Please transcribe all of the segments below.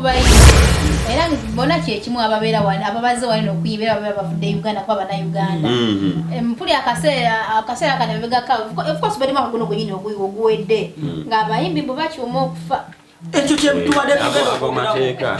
Bayimbi, era bonna kyekimu, ababeera wano, ababaze wano okuyimba, era babeera bavudde Uganda kuba Bannayuganda. Mpuli akaseera kano emabegaka, of course, bali mwaka guno gwenyini oguwedde, ng'abayimbi bwe bakyuma okufa. Ekyo kyetubadde Ago ago mateeka.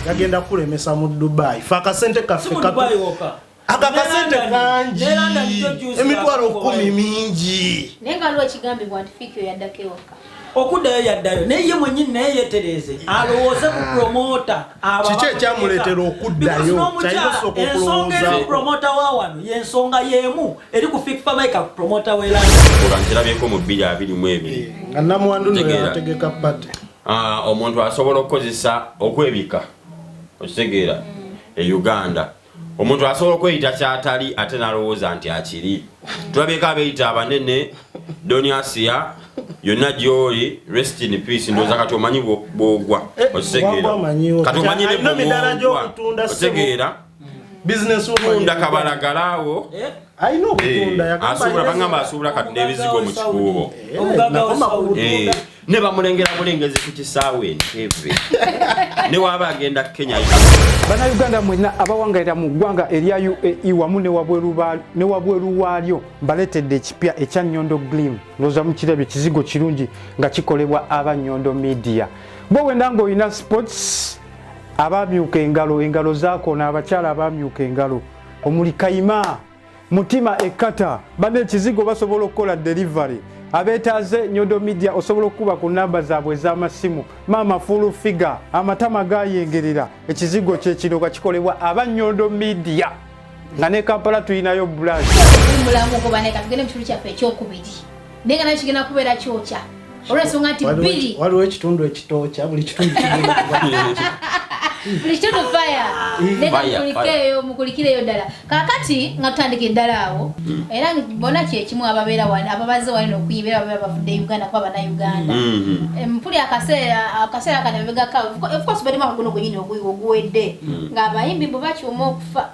Gagenda kulemesa mu Dubai. Fe akasente kaffe Si mu Dubai wokka. Ako akasente Ne London. kangi. Ne London jo juice 100,000 bakugobayo. Mingi. Naye nga waliwo ekigambibwa nti Fik yaddako ewaka. Okuddayo yaddayo, naye ye mwennyini naye yetereeze, alowooze ku promota. Kiki ekyamuleetera okuddayo? Kyalina osooka Ensonga eri ku okulowoozaako. promota wa wano yensonga y'emu eri ku Fik Fameica, ku promota we London. Nga nkirabyeko mu 2022. Nga namwandu no Tegeera. yategeka party. Ah, omuntu asobola okukozesa okwebika, okitegeera? E Uganda omuntu asobola okweyita kyatali ate nalowooza nti akiri. Tulabyeko abeeyita abanene. Doni Asia, yonna gyoli, rest in peace. Ndowooza kati omanyi bwogwa, okitegeera? Wagwa amanyiwo. Kati omanyi ne Alina emidaala bwogwa, gy'okutunda, ssebo. okitegeera? Business woman. Tunda kabalagala awo. Eh? Alina okutunda. Yagamba asuubula, bagamba asuubula kati n'ebizigo mu kikuubo. Omugagga wa Nakoma ku Saudi. butunda. Ne bamulengera bulengezi ku kisaawe Entebbe, ne waaba agenda Kenya. Bannayuganda mwenna abawangalira mu ggwanga erya UAE wamu ne wabweru waalyo, mbaleetedde ekipya ekya Nyondo Glim. Ndowooza mukirabye, kizigo kirungi nga kikolebwa aba Nyondo Media. Bwe wenda ng'olina spots, abamyuka engalo, engalo zaakona, abakyala abamyuka engalo omuli kayima mutima ekkata bana, ekizigo basobola okukola delivery. Abeetaaze Nyondo Media osobola okukuba ku namba zaabwe ez'amasimu. Maama full figure, amatama gayengerera, ekizigo kyekino nga kikolebwa aba Nyondo Media, nga ne Kampala tulinayo branch. Mulamu kuba naye katugende mu kitundu kyaffe ekyokubiri, naye nga nakyo kigenda kubeera kyokya olw'ensonga nti bbiri. Waliwo ekitundu ekitookya, buli kitundu kigenda kuba Buli kitundu fire, naye nga Fire, mukulikeeyo, mukulikireyo ddala. Kaakati nga tutandika eddala awo, era bonna kyekimu, ababeera wano, ababaze wano okuyimba, era babeera bavudde Uganda kuba Bannayuganda. Mpuli akaseera kano emabegaka, of course, bali mwaka guno gwenyini oguwedde, ng'abayimbi bwe bakyuma okufa.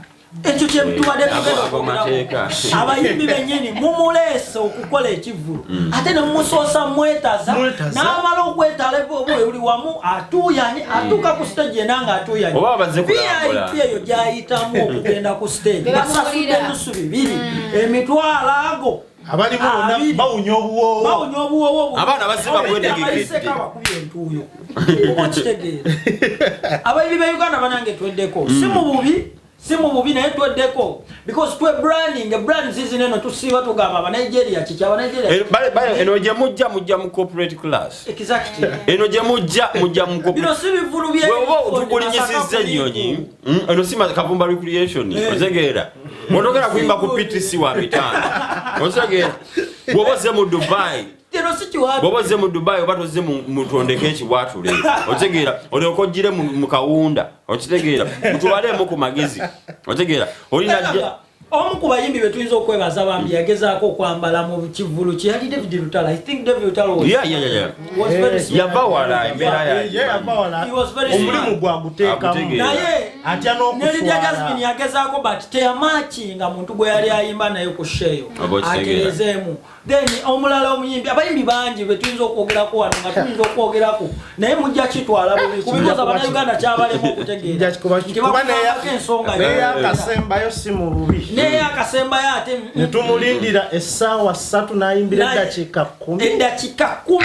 Ekyo kyetubadde Ago ago mateeka. Abayimbi bennyini mumuleese okukola ekivvulu, ate ne mumusoosa mwetaza. Mwetaza. N'amala okwetala buli wamu, atuuyanye, atuuka ku stage yena nga atuuyanye. Oba bazze kulambula. VIP eyo gyayitamu okugenda ku stage, Be basasudde bamugulira. nusu bibiri, emitwalo ago Abalimu bonna abiri. bawunya obuwoowo. Bawunya obuwoowo. Abaana bazze babwetegekede. Abayiseeko abakubye entuuyo, oba okitegeera? Abayimbi be Uganda banange, tweddeko. Si mu bubi, si mu bubi, naye tweddeko because twe branding brand zizino eno tusiiba tugamba Abanigeria kiki, Abanigeria. Eno gye mujja, mujja mu corporate class. Exactly. Eno gye mujja, mujja mu Bino corporate. si bivulu bye. Bweoba tukulinyisizza ennyonyi, eno si Kavumba recreation, otegeera? Otogera kuyimba ku PTC wa 500, otegeera? Bw'oba ozze mu Dubai, Kino si kiwaatu. bw'oba ozze mu Dubai oba tozze mutondeko ekiwatule, otegeera? Olyoka ojjire mu kawunda, okitegeera? Mutwaleemu ku magezi, otegeera? Olina Omu ku bayimbi be tuyinza okwebaza bambi yagezaako okwambala mu kivulu kye yali David Lutalo. I think David Lutalo was, was very smart. Yava wala, embeera Ye yava wala. He was very Omulimu smart. gwaguteekamu. Agutegeera. Naye Atya ne Lydia Jasmine n'okuswala. yagezaako, but teyamatchinga muntu gwe yali ayimba naye ku show eyo. Oba okitegeera. Aterezeemu. Then omulala omuyimbi, abayimbi bangi be tuyinza okwogerako wano, nga tuyinza okwogerako, naye mujja kitwala bubi kubikoza Bannayuganda kyabalemu okutegeera nti Kuba bakugambako ensonga naye akasembayo si mu bubi. Naye akasembayo ate Ne tumulindira essaawa 3 n'ayimbira eddakiika 10. Eddakiika 10,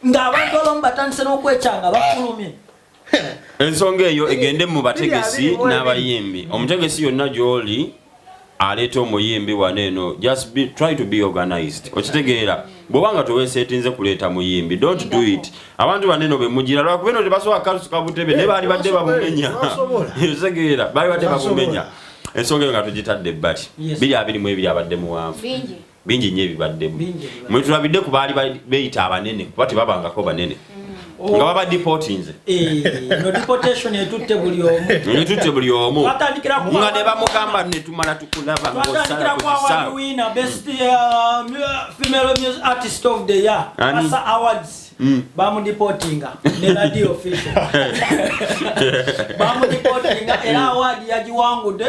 ng'abantu abamu batandise n'okwekyanga bafulumye. Ensonga eyo egende mu bategesi 22. n'abayimbi. Omutegesi yonna gy'oli aleeta omuyimbi wano eno, just try to be organized, okitegeera? Bw'oba nga toweeseetinze kuleeta muyimbi, don't do it. Abantu bano eno bemugira lwakuba eno tebasobola kasuka butebe, naye baali badde babumenya. Tebasobola. Okitegeera? Baali badde Tebasobola. babumenya. Ensonga eyo nga tugitadde ebbali, 2022 abadde muwanvu. Bingi. Bingi nnyo ebibaddemu. Bingi ebibaddemu. Mwe tulabidde ku baali beeyita abanene, kuba tebabangako banene, nga baba deportinze. Eh, no deportation etutte buli omu. Netutte buli omu. Twatandikira ku Nga ne bamugamba netumala tukulaba Twatandikira ng'osala ku ku award kisaawe. winner, best female music artist of the year. Ani? Asa Awards. Bamudeportinga ne radio official bamudeportinga, era award yagiwangudde.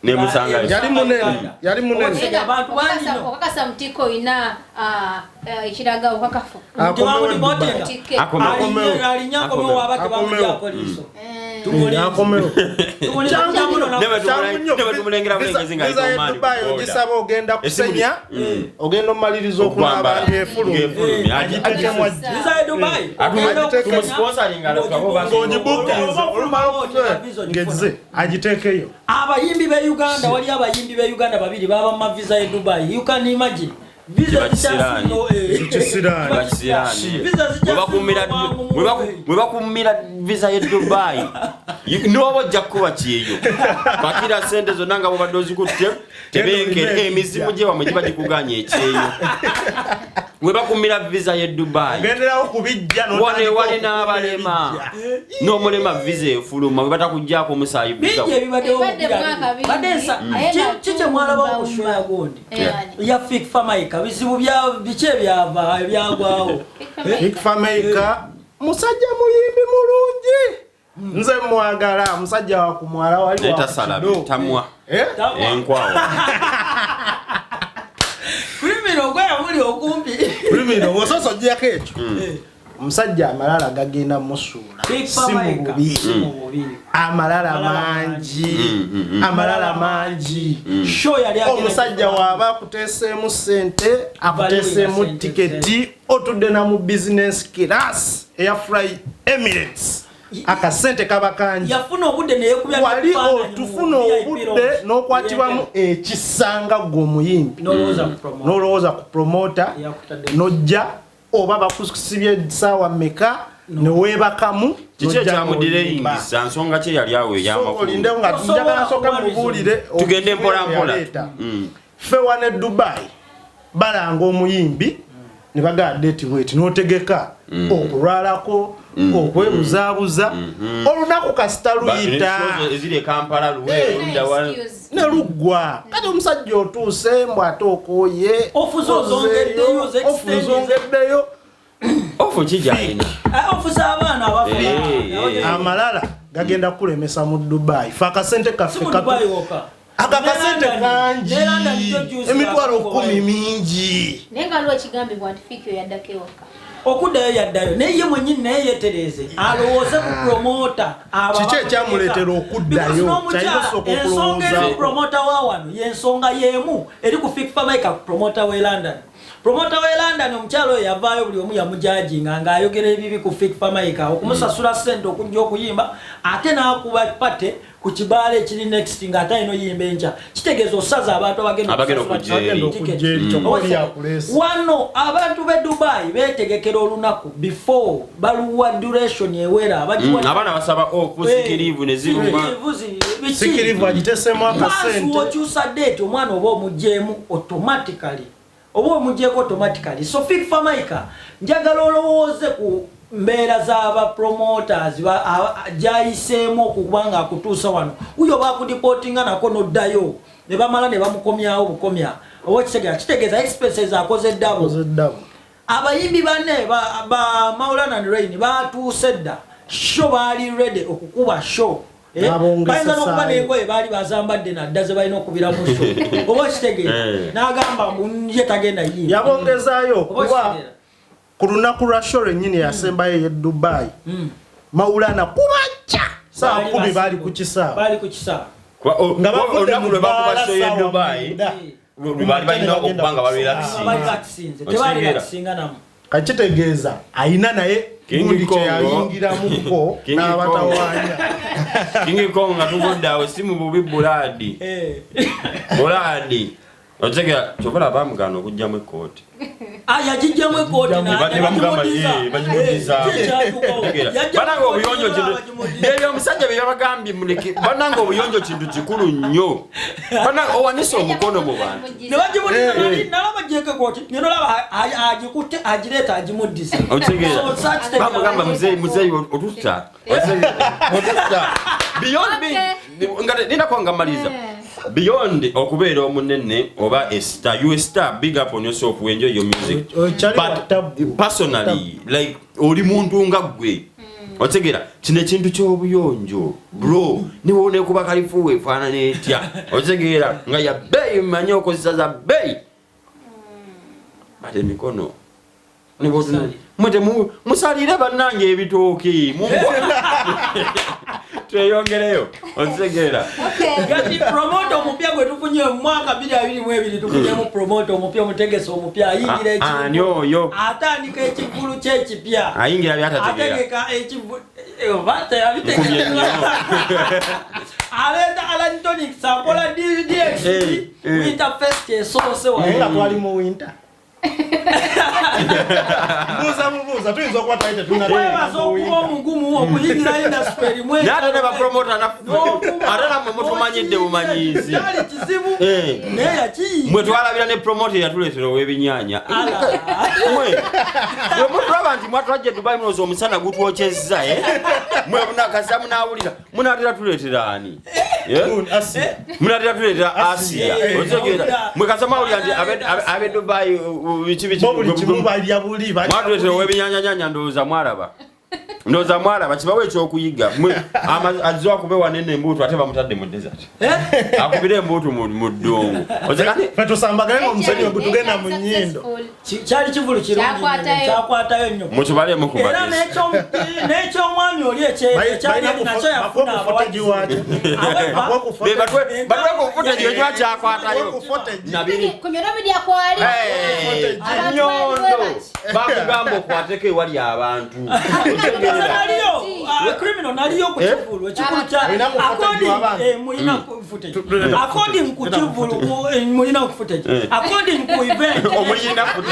Nemusanga. Yali munene, yali munene. Naye Abantu bangi nnyo. Okakasa mutiko olina ekiraga obukakafu. Akomewo e Dubai. Mutike. Akomewo. Alinya akomewo aba Akomewo. tebamujjako liiso. Akomewo. Never tumulengera bulengezi nga Visa ali ye Oman Dubai ku border. ogisaba ogenda kusenya, Mm. ogenda omaliriza okunaaba Okwambala. ng'efulumye. Ng'efulumye. Agitekemu ajje. Visa ye Dubai. Ogenda Tumusponsoringa alaba Ng'ogibukinze olumala okufe ng'ezze agiteekeyo. Abayimbi be Uganda, wali abayimbi be Uganda babiri baba ma visa ye Dubai. You can imagine. Visa Kiba kisiraani. Kisiraani. Bakisiraani. Visa Bwe zikyasiraani. bakumira visa ye Dubai, noba ojja kukuba kyeyo, pakira sente zonna nga bwobadde ozikutte, tebenkere emizimu gye wamwe giba gikuganya ekyeyo. Bwe bakumira visa ye Dubai, Ogenderawo ku bijja wane n'otandika wali okukuba n'abalema ebijja. n'omulema visa efuluma bwe batakugyako omusaayi visa. Bingi ebibaddewo mu Ebibadde bira mwaka bino. Badde bingi. Naye nga Ki kyemwalabawo ku show ya gundi? Ani? Ya Fik Fameica, bizibu bya biki ebyava ebyagwawo? Big Fameica musajja muyimbi mulungi, nze mwagala, musajja wa kumwala wali Naye wa tasala kukido. tamwa Eh? enkwawo. Criminal gwe yamuli okumpi. Criminal, bw'osoosa oggyako ekyo, omusajja amalala gagenda musuula. Fik Si mu Fameica bubi. si mu bubi. Amalala Amalala mangi, amalala mangi. Show yali agenda Omusajja waaba akuteeseemu sente, akuteeseemu Valuing tiketi, otudde na mu business class eya Fly Emirates, akasente kaba kangi. Yafuna obudde neyekubya Wali n'ebifaananyi mu otufuna VIP obudde lounge. n'okwatibwamu ekisanga gwe omuyimbi N'olowooza ku promoter. n'olowooza ku promota Yakutadde. n'ojja oba bakusibye saawa meka neweebakamu. Kiki N'ojja ekyamudireyingisa? Nsonga ki eyali awo n'oyimba. ey'amakulu? Olinde nga njagala nsooke mubuulire. Tugende mpola mpola. Yaleeta. Ffe wano e Dubai balanga omuyimbi ne bagala date bweti, n'otegeka okulwalako, okwebuzaabuza, olunaku kasita luyita Eziri e Kampala, Luweero, ludda wa- Excuse. ne luggwa. Kati omusajja otuuse mbw ate okooye, Ofuze ozongeddeyo, ozeeyo, oze ofu ozongeddeyo. Ofu ki gyalina? Ofuza abaana abafu. Amalala gagenda kulemesa mu Dubai. Fe akasente Si kaffe mu Dubai wokka. Ako akasente Ne London- kangi, ne London jo juice emitwalo bakugobayo. 10 mingi. Naye nga waliwo ekigambibwa nti Fik yaddako ewaka. Okuddayo yaddayo, naye ye mwennyini naye yetereeze alowooze ku promota. Kiki ekyamuleetera okuddayo? Kyalina osooka Ensonga eri ku okulowoozaako. promota wa wano yensonga y'emu eri ku Fik Fameica ku promota we London. Promota we London, omukyalo oyo yavaayo, buli omu yamujajinga ng'ayogera ebibi ku Fik Fameica okumusasula ssente okujja okuyimba, ate n'akuba pate ku kibaala ekiri next ng'ate alina oyimba enkya. Kitegeeza osaza abantu abagenda Abagenda okusasula okujja eri. Agenda okujja eri, kyokka oli akuleese. Wano abantu b'e Dubai beetegekera olunaku before, baluwa duration ewera. Abaana basaba ofu, sick leave ne ziruma. Sick leave agiteeseemu akasente. Okyusa date, omwana oba omugyemu automatically, oba omugyeko automatically. So Fik Fameica, njagala olowooze ku mbeera z'aba promoters gyayiseemu okuba nga akutuusa wano. Uyo bakudipotinga nako noddayo ne bamala ne bamukomyawo bukomya. Oba okitegeera, kitegeeza expenses akoze ddabo. Akoze ddabo. Abayimbi banne ba Maulana and Reign batuuse dda, show baali ready okukuba show. N'abongesa Bayinza n'okuba saayo. n'engoye baali bazambadde nadda ze balina okubiramu show. Oba okitegeera, n'agamba mbu ye tagenda yimba. Yabongezaayo Oba kuba okitegeera. ku lunaku lwa show lwennyini yasembayo ey'e Dubai, Maulana kumakya saa Baali 10 baali ku kisaawe. Baali ku kisaawe. Nga bavudde Olunaku mu lwe bakuba bbaala show y'e saawa Dubai, 9. lwe baali balina okuba nga Baali barelaxinze. bakisinze, tebaali bakisinga namu. Kakitegeeza ayina naye King gundi Kong. kyeyayingiramuko King n'abatawaanya. King Kong, nga tuvudde awo, si mu bubi, Bulaadi. Bulaadi otegera, kyova bamugaana okugjamu ekkooti. Ah, yagijjamu ekooti. Ne bamugamba, "Eh, bagimudiza." Tegeera. Banange, obuyonjo kintu, ebyo omusajja bye yabagambye muleke. Banange, obuyonjo kintu kikulu nnyo. Banange, owanise omukono mu bantu. Ne bagimudiza. Nalaba gyeko ekooti, nolaba agikutte, agireeta, agimuddiza. Otegeera. So, sakitegeera. Bamugamba, muzeeyi, muzeeyi, otutta. Otegeera? Otutta beyond nga nindako nga maliriza, beyond okubeera omunene oba a star, you a star, big up on yourself, we enjoy your music, Okyali wa but tabu. personally, like, oli muntu nga ggwe. Otegera kino ekintu ky'obuyonjo, bro, niwo nekuba kalifuuwa efaanana etya, otegeera nga ya bbeeyi, mmanyi okozesa za bbeeyi, but emikono mwe musalire bannange ebitooki. Tweyongereyo, otegeera. Kati promoter omupya gwe tufunye mu mwaka 2022, tufunyemu promoter omupya, omutegesi omupya ayingira Ani oyo? Atandika ekivulu kyekipya. Ayingira byatategeera. Ategeka ekivulu oba teyabitegeera. Nkubye nnyo. Aleeta Allan Toniks, akola DXB Winter Fest esoose. Naye nga Wano twali mu winter, mbuuza mubuuza, tuyinza okuba twali Kwebaza okuba omugumu okuyingira industry erimu. Naye ate ne bapromota ate nammwe mutumanyidde bumanyiizi. Kyali kizibu, naye yakiyingira. Mwe twalabira ne promoter eyatuleetera ow'ebinyaanya. Mwe bwe mutulaba nti mwatwajja e Dubai, mulowooza omusana gutwokyezza, eh? Mwe munakasa munaawulira munaatera tuleetera ani? Eh? Munaatera tuleetera Asiya. Otegeera, mwe kasa mwawulira nti abe Dubai biki biki. Bo buli kimu balya buli balya Mwatuleetera buli. ow'ebinyaanyanyanya. Ndowooza mwalaba, ndowooza mwalaba kibawo ekyokuyiga. Mwe azze akube wanene embuutu, ate bamutadde mu desert akubire embuutu mu ddungu. Ffe tusambagane omusonyi ogutugenda mu nnyindo. Kyali kivulu kirungi nnyo, Kyakwatayo. kyakwatayo nnyo. Mutubalemu ku Era magezi. n'ekyomwami oli ekyali nakyo yafuna footage waakyo. abawagizi. Batwe ku footage ekyo kyakwatayo nabiri. Ku Nyondo Media kwali. Abantu Nyondo bali bakugamba okwateko ewali abantu. Nze naliyo, criminal naliyo ku kivulu ekikulu kya Olina ku footage according w'abantu. mulina ku footage according ku kivulu mulina ku footage according ku event. Omulina footage.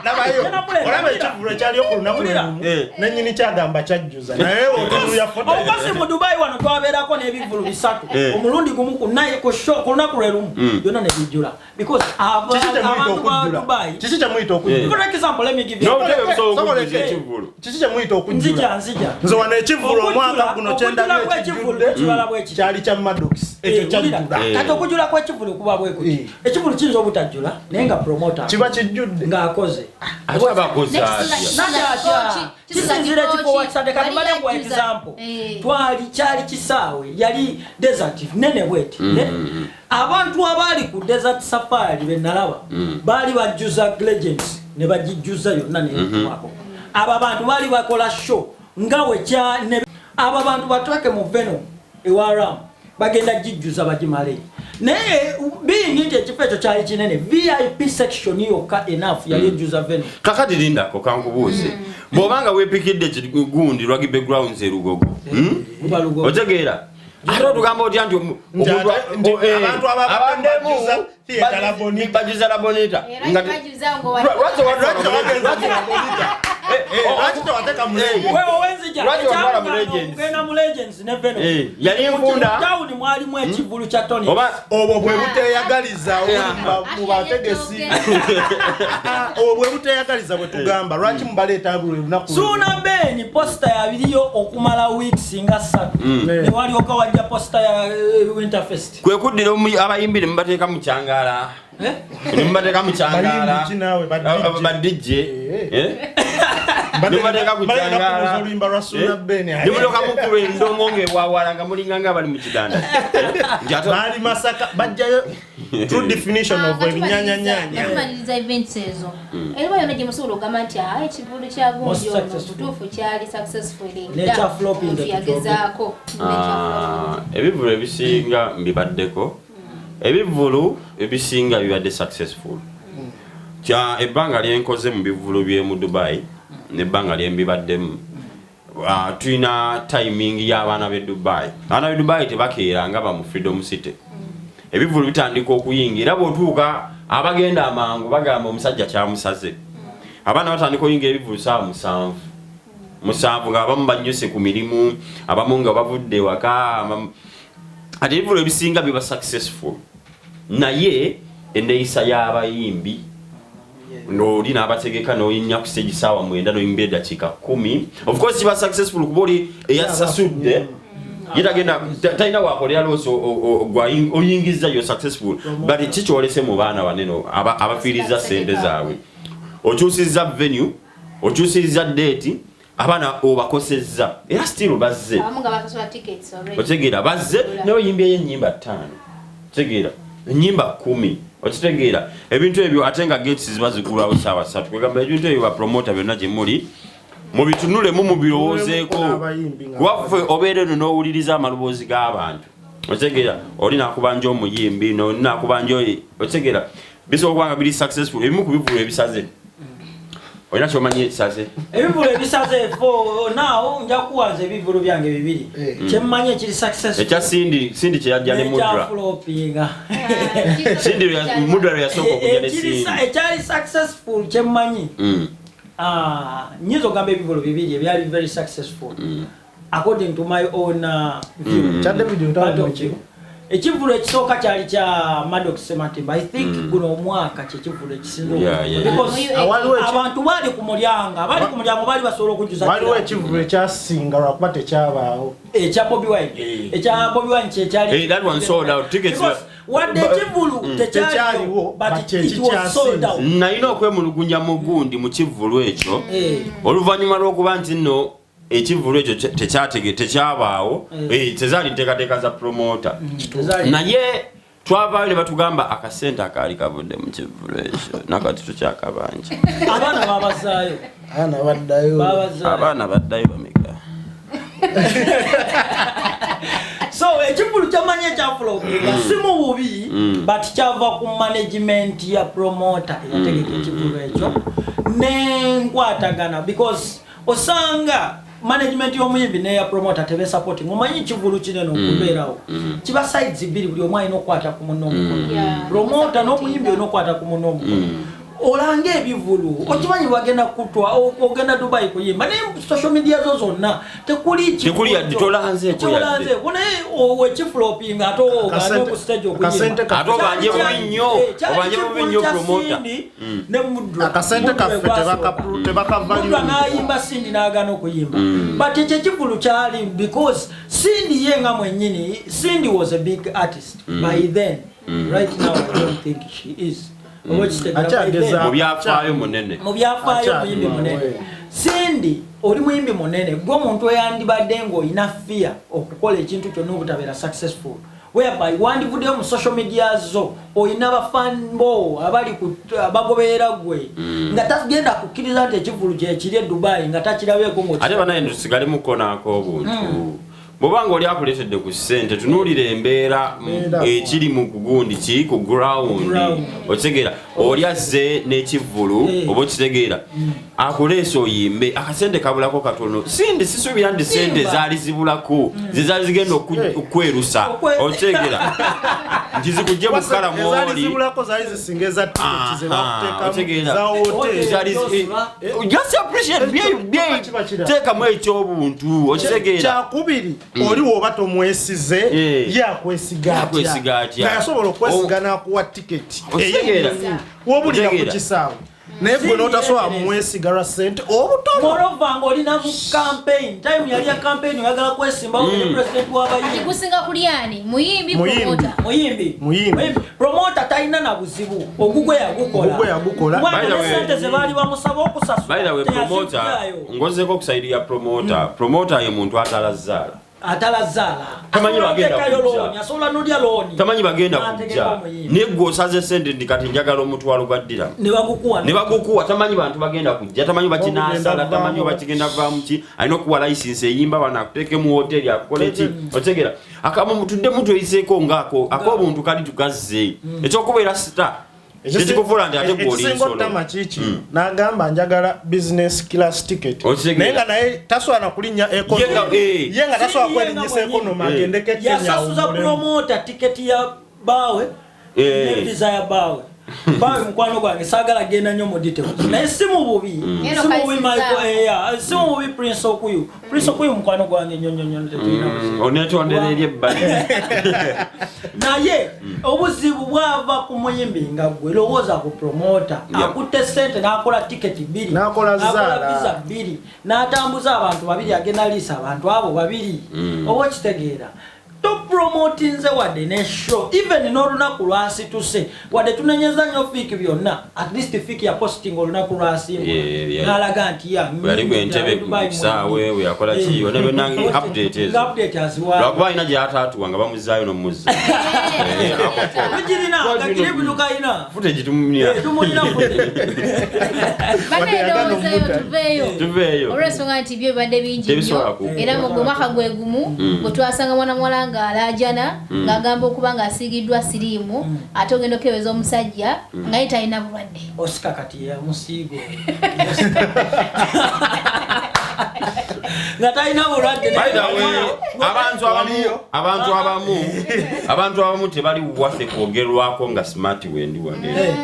Labayo, Tena olaba ekivulu ekyaliyo ku lunaku Wulira. lumu, nenyini kyagamba kyajjuza, naye otunulya footage. Obukozi mu Dubai wano twabeerako n'ebivulu bisatu omulundi gumu ku naye ku show ku lunaku lwe lumu, byonna ne bijjula because Kiki kyemuyita abantu ba okujjula? Dubai. Kiki kyemuyita okujjula? For example, let me give you N'obutebe busobola Sobola okujjuza eke. ekivulu. Kiki kyemuyita okujjula? Nzija, nzija. Nze wano ekivulu omwaka guno Okujjula kyendabye kw'ekivulu ekijjudde kibala bwe kiti. kyali kya Maddox, ekyo Wulira. kyajjula. Kati okujjula kw'ekivulu kuba bwe kuti, ekivulu kiyinza obutajjula naye nga promoter Kiba kijjudde. ng'akoze. Ate abakozi atya? Nakyatya kisinzira ekifo wakisadde. Kati mbadde nkuwa example, twali kyali kisaawe, yali desert nene bweti, ne abantu abaali ku Desert Safari be nalaba baali bajjuza Legends ne bagijjuza yonna netuwako. Abo abantu baali bakola show nga wekya ne abo abantu batwake mu Venom ewa Ram bagenda gijjuza bagimale, naye being nti ekifo ekyo kyali kinene, VIP section yokka enough yali ejjuza Venom. Kakati lindako kankubuuze, bw'obanga weepikidde gundi Rugby Grounds erugogo, Guba Lugogo. Otegeera, ate otugamba otya nti Nti omuntu nti abantu abantu ababadde abaddemu bajuza theatre Labonita. Bajuza Labonita. Era bajuza ngo Lwaki Lwaki tewagenza mu Labonita? Lwaki tewateeka mu Legends? Wewe wenzija. Lwaki watwala mu Legends? Kugenda mu Legends ne Venom. Yali nfunda. Town mwalimu ekivulu kya Tony. Oba Obwo bwe buteyagaliza obuli mu bategesi. Obwo bwe buteyagaliza bwe tugamba, lwaki mubaleeta buli lunaku? Suuna Ben poster yabiriyo okumala weeks nga 3, ne walyoka wajja poster ya Winterfest. Kwe kuddira abayimbi ne mubateeka mu kyangala. Eh? Ne mubateeka mu kyangala. Bayimbi ki naawe? Ba DJ? Ba DJ. Eh? Ne mubateeka ku Balina kyangala. kubuuza oluyimba lwa Suuna Ben. Ne mulyoka mukuba endongo ng'ewawala nga mulinga nga abali mu kidanda. Nti Baali Masaka bajjayo true definition of ebinyanyanyanya. Tumaliriza events ezo, era yonna gye musobola okugamba nti ekivulu kya gundi Most ono successful. butuufu kyali successful. N'ekya flop Omuntu nze yagezaako. Ebivulu ebisinga mbibaddeko, ebivulu ebisinga bibadde successful. Kya ebbanga lyenkoze mu bivulu byemu Dubai nebbanga lyembibaddemu, tulina timing y'abaana b'e Dubai. Abaana b'e Dubai tebakeera nga ba mu Freedom City. Ebivulu bitandika okuyingira, era bw'otuuka abagenda amangu bagamba omusajja kyamusaze. Abaana batandika oyingira ebivulu saawa 7 7, nga abamu banyuse ku mirimu, abamu nga bavudde waka. Ate ebivulu ebisinga biba successful, naye enneeyisa y'abayimbi, n'oli n'abategeka n'oyinya ku stage saawa 9 n'oyimba eddakiika 10. Of course kiba successful kuba oli eyasasudde ye tagenda talina wakolera loss oyingiza yo successful, but kikyolese mu baana banene abafiiriza sente zaabwe. Okyusizza venue, okyusizza date. Abaana obakosezza, era still bazze. Abamu nga basasula tickets already. Okitegeera, bazze naye oyimbyeyo ennyimba 5, okitegeera, ennyimba 10, okitegeera, ebintu ebyo, ate nga gates ziba zigulwawo saawa 3. Kwegamba ebintu ebyo bapromota byonna gye muli mubitunulemu, mubirowoozeeko. N'abayimbi nga Kuba ffe obeera eno n'owuliriza amaloboozi g'abantu, okitegeera, oli nakubanja omuyimbi, oli nakubanja oyi, okitegeera, bisobola okuba nga biri successful. Ebimu ku bivulu ebisaze, olina kyomanyi ekisaze? Ebivulu ebisaze, for now nja kuwanza ebivulu byange bibiri. Kyemmanyi ekiri successful Ekya Cindy, Cindy kyeyajja ne Mudra. Nekyaflopinga. Cindy Mudra lwe yasooka okujja ne Cindy. Ekyali successful kyemmanyi, nyinza okugamba ebivulu bibiri ebyali very successful according to my own view. Kya David Lutalo. Part of Mukiro. view. Ekivulu ekisooka kyali kya Maddox Sematimba. I think guno omwaka kyekivulu ekisinza because abantu baali ku mulyango, abali ku mulyango baali basobola okujjuza Waliwo kiramu. ekivulu ekyasinga lwakuba tekyabaawo. Ekya Bobi Wine. Ekya Bobi Wine kyekyali Eh, that one sold out. Tickets Because wadde ekivulu tekyaliwo, Tekyaliwo, but but it was sold out. Nalina okwemulugunya mu gundi mu kivvulu ekyo oluvannyuma lw'okuba nti nno ekivvulu ekyo tekyabaawo. Tezaali nteekateeka za promota. Naye twavaayo ne batugamba akasente akaali kavudde mu kivvulu ekyo nakati tukyakabanja. Abaana babazaayo. Abaana baddayo. Babazaayo. Abaana baddayo bameka? So ekivulu kyamanyi ekyaflopinga si mu bubi, but kyava ku management ya promoter eyategeka ekivulu ekyo nenkwatagana, because osanga management y'omuyimbi neya promoter tebesupporting. Omanyi ekivulu kinene okubeerawo kiba sides bbiri, buli omu alina okukwata ku munne omukono. Promoter n'omuyimbi olina okukwata ku munne omukono. Olanga ebivulu, okimanyi bagenda kutwa, ogenda Dubai kuyimba, naye social media zo zonna tekuli. Tekuli yadde, tolanzeeko yadde. Tolanzeeko, naye wekiflopinga ate ogenda ku stage Akasente okuyimba. Ate obanje bubi nnyo, obanje bubi nnyo promoter. Ne Mudra. Akasente kaffe Mudra tebakavalue. N'ayimba, Cindy n'agaana okuyimba, but ekyo ekivulu kyali because Cindy ye nga mwennyini, Cindy was a big artist by then. Right now I don't think she is. Oba okitegeera, by Akyageza. then. Mu byafaayo munene. Mu byafaayo Akyali muyimbi munene. wawe. Cindy oli muyimbi munene, gwe omuntu eyandibadde ng'olina fear okukola ekintu kyonna obutabeera successful, whereby wandivuddeyo mu social media zo, olina bafan bo abali bagoberera gwe, nga tagenda kukkiriza nti ekivulu kyekiri e Dubai nga takirabyeko. Ate banaye tusigalemuko n'ak'obuntu. Bw'oba nga oli akuleetedde ku ssente, tunuulira embeera Embeera. Ekiri mu kugundi ki ku ground. Ground. Okitegeera, oli azze n'ekivvulu, oba okitegeera, akuleese oyimbe, akasente kabulako katono. Sindi sisuubira nti sente Simba. zaali zibulako ze zaali zigenda okwerusa. Okitegeera nti zikujje mu kalamu Ezaali oli zibulako zaali zisinga eza tiketi ze bakuteekamu Otegeera. za hoteri. Gyosula. Just appreciate Kiba kirala. teekamu ekyobuntu, okitegeera. Kyakubiri, oli woba tomwesize, ye akwesiga Akwesiga atya? Nga yasobola okwesiga n'akuwa tiketi Okitegeera. wobulira ku Otegeera. kisaawe, naye gwe n'otasobola mumwesiga lwa ssente obutono. Moreover ng'olina mu campaign time, yali ya campaign, oyagala kwesimbawo mm. president Kati w'abayimbi. gusinga kulyani, muyimbi, Muyimbi. promoter? Muyimbi. Muyimbi. Promoter talina na buzibu, ogugwe yagukola. Ogugwe yagukola. Kubanga By the ne sente ze baali bamusaba okusasula By the way, promoter, teyazigyayo. ngozeko ku side ya promoter. Promoter ye muntu atalazaala. Atalazaala. Tamanyi Asobola bagenda oteekayo kujja. looni, asobola nolya looni. Tamanyi bagenda N'ategeka kujja. omuyimbi. Naye gwe osaze sente nti kati njagala 500 gwa dirham. Ne bagukuwa. Ne bagukuwa, tamanyi bantu bagenda kujja, tamanyi bakinaasala, Bagenda tamanyi vaamu. oba kigenda vaamu ki. Alina okuwa license eyimba wano, akuteekemu hoteri, akukole ki, otegera. Akamu tuddemu tweyiseeko ngaako ak'obuntu kali tugazze. Ekyokubeera star tekikufuula nti ate gwe oli Ekisinga nsolo. ottama kiki, n'agamba njagala business class ticket, Okitegeera. naye nga naye tasobola na kulinnya Ye nga- economy. Ye nga tasobola Si ye kwerinnyisa nga economy, mwennyini. agendeko e Kenya Yasasuza awummulemu. promoter tiketi ya baawe ne visa ya baawe. Baawe mukwano gwange, saagala genda nnyo mu details, naye si mu bubi, Eno si mu bubi. kayisizza. Michael, yeah, si mu bubi. Prince Okuyu, Prince Okuyu mukwano gwange nnyo nnyo nnyo, tetulina buzibu. Onetondera eri ebbali. Naye obuzibu bwava ku muyimbi nga gwe lowooza ku promoter akutte sente n'akola tiketi bbiri, N'akola n'akola zaala. visa bbiri, n'atambuza abantu babiri, agenda liisa abantu abo babiri. Oba okitegeera, to Tetupromotinze wadde ne show, even n'olunaku lwasituse. Wadde tunenyeza nnyo Fiiki byonna, at least Fiiki yaposting olunaku lwasimbula n'alaga nti ya Bwe yali ku Entebbe ku kisaawe, we yakola ki, yonna byonna update ezo. Update aziwa. Lwakuba alina gy'ataatuwa nga bamuzaayo n'omuzza. Tugirina nga tukayina. Footage tumulina. Tumulina footage. Banendowoozayo tuveeyo. Tuveeyo. Olw'ensonga nti byo bibadde bingi Tebisobola nnyo ku- era mu mwaka gwe gumu bwe twasanga mwana muwala ng'alaajana ng'agamba okuba ng'asiigiddwa siriimu, ate ogenda okebeza omusajja nga ye talina bulwadde. Oscar kati yamusiiga nga talina bulwadde. By the way, abantu abamu tebali waffe kwogerwako nga smart wendi wane.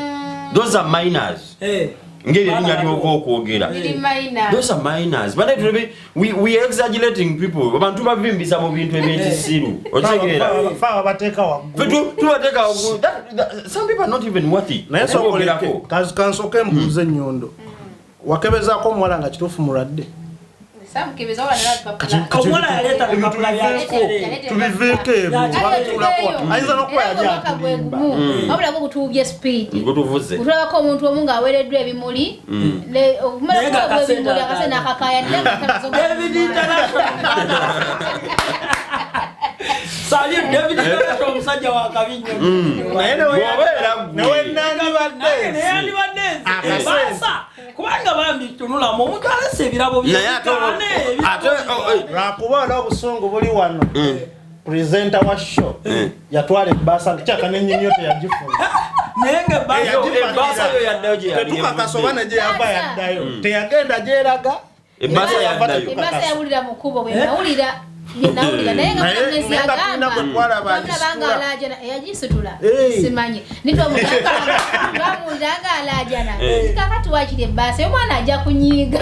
Those are minors. Ngeri erinnya lyova okwogera. Biri minor. Those are minors. But we are exaggerating people. Abantu bavimbisa mu bintu ebyekisiru. Okitegeera? Fe ababateeka waggulu. Ffe tubateeka waggulu. Some people are not even worth it. Naye Okwogerako. sookoleke, kansooke mbuuze ennyondo, wakebezaako omuwala nga kituufu mulwadde? Samukebeza wala nalapapula. Omuwala yaleeta bipapula bya Yaleeta. Tubiveeko ebyo. Tuveeyo. Ayinza n'okuba Era yali ng'omwaka gwe atulimba. gumu wabula gwo gutuwubye speed. Gutuvuze. Kutulabako omuntu omu ng'aweereddwa ebimuli okumala Naye nga kuweebwa ebimuli akasente akasente akakaya. David International. Salute David International, omusajja wa kabi nnyo. Naye Bw'obeera ggwe. newenandibadde Naye yandibadde nze. Baasa. Kubanga bambi tunulamu omuntu alese ebirabo bye. Naye ate oh, eh. Lwakuba olwa obusungu buli wano, presenter wa show yatwala ebbaasa kyaka nenyiniyo teyagifuna. Naye nga ebbaasa Ebbaasa yo yaddayo gye yali Tetukakasa oba evudde. ne gye yava yaddayo, teyagenda gyeraga. Ebbaasa yaddayo. Ebbaasa yawulira mu kkubo bwe nawulira bye nawulira, naye nga Naye- Munamezi naye nga tulina agamba gwe twalaba twamulaba nga agisitula. alaajana, eyagisitula. Hey. Simanyi nitwamuwulira nga alaajana, kakati wakiri ebbaasa omwana ajja kunyiiga.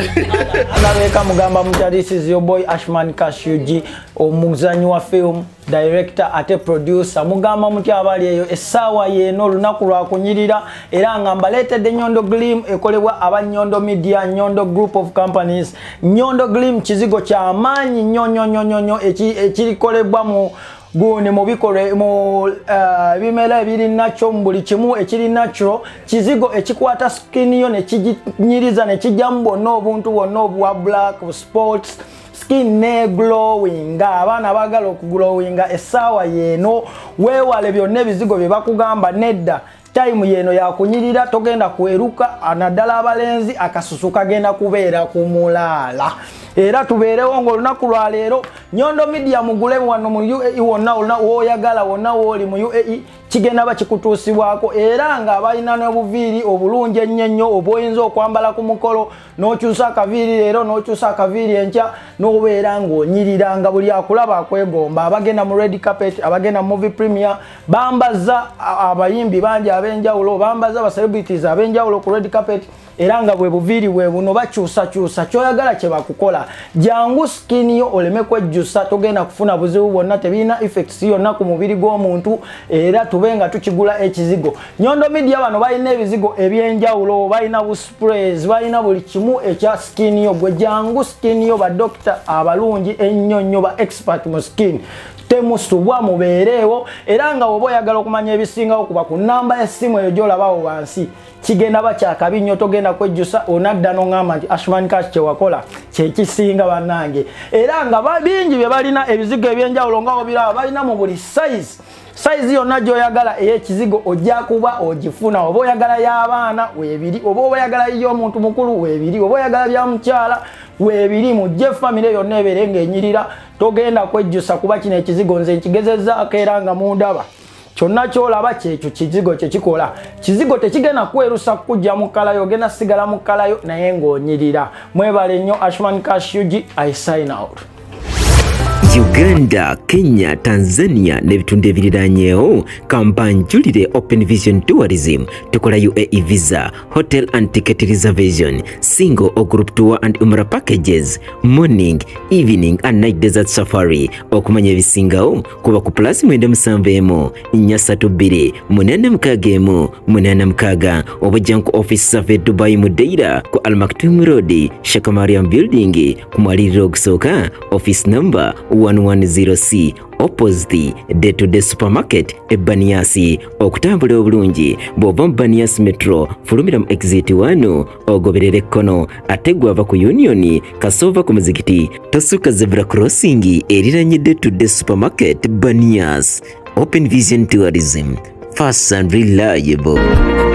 Alabeeka mugamba mutya? This is your boy Ashman Kashugi, omuzanyi wa film, director ate producer. Mugamba mutya abali eyo? Essaawa yeeno olunaku lwakunyirira era nga mbaleetedde Nyondo Glim ekolebwa aba Nyondo Media, Nyondo Group of Companies. Nyondo Glim kizigo kyamaanyi nnyo nnyo nnyo nnyo nnyo ekirikolebwa mu gundi mu bikolwa mu ebimera ebiri nakyo, mu buli kimu ekiri natural. Kizigo ekikwata skin yo nekiginyiriza nekijjamu bwonna obuntu bwonna obwa black spots, skin ne glowinga. Abaana baagala okuglowinga, essaawa yeeno. Weewale byonna ebizigo bye bakugamba nedda. Time yeeno yakunyirira, togenda kweruka, naddala abalenzi akasusu kagenda kubeera ku mulaala. Era tubeerewo ngaolunaku lwaleero Nyondo Media mugule wano mu UAE wonna wonna woyagala, wonna wooli mu UAE kigenda bakikutuusibwako. Era nga balina n'obuviiri obulungi ennyo ennyo obwoyinza okwambala ku mukolo, n'okyusa akaviiri leero, n'okyusa akaviiri enkya, n'obeera ng'onyirira nga buli akulaba akwegomba. Abagenda mu red carpet, abagenda mu movie premiere, bambaza abayimbi bangi ab'enjawulo, bambaza aba celebrities ab'enjawulo ku red carpet. Era nga bwe buviiri bwe buno, bakyusakyusa kyoyagala kye bakukola. Jangu skin yo oleme kwejjusa, togenda kufuna buzibu bwonna, tebirina effects yonna ku mubiri gw'omuntu. Era tube nga tukigula ekizigo Nyondo Media. Bano balina ebizigo ebyenjawulo, balina bu sprays, balina buli kimu ekya skin yo. Gwe jangu skin yo, badokita abalungi ennyo nnyo, ba expert mu skin, temusubwa, mubeereewo. Era nga woba oyagala okumanya ebisingawo, kuba ku namba y'essimu eyo gy'olabawo wansi. Kigenda bakyakabi nnyo, togenda kwejjusa, onadda noŋŋamba nti Ashman Cash kyewakola kyekisinga bannange. Era nga bingi bye balina, ebizigo ebyenjawulo nga obiraba, balina mu buli size. Size yonna gy'oyagala ey'ekizigo ojja kuba ogifuna. Oba oyagala y'abaana weebiri, oba oyagala y'omuntu mukulu weebiri, oba oyagala bya mukyala weebiri. Mujje famire yonna ebeere ng'enyirira, togenda kwejjusa kuba kino ekizigo nze nkigezezzaako era nga mundaba. Kyonna kyolaba kyekyo kizigo kyekikola. Kizigo tekigenda kwerusa kujja mu kalayo, ogenda sigala mu kalayo naye ng'onyirira. Mwebale nnyo. Ashman Cash UG, I sign out. Uganda, Kenya, Tanzania n'ebitundu ebiriranyeewo, kampanjulire Open Vision Tourism. Tukola UAE visa, hotel and ticket reservation, single or group tour and umra packages, morning, evening and night desert safari. Okumanya ebisingawo kuba ku +97 432 861 86 oba jangu ku office zaffe Dubai mu Deira ku Al Maktoum Road, Shakamariam Building, ku mwaliriro ogusooka, office number 1. 110C opposite Day to Day Supermarket e Banias. Okutambula obulungi bw'ova mu Banias Metro fulumira mu exit 1 ogoberera ekkono, ate gwava ku Union kasova ku muzikiti tosukka zebra crossing eriranye Day to Day Supermarket Banias. Open Vision Tourism, fast and reliable.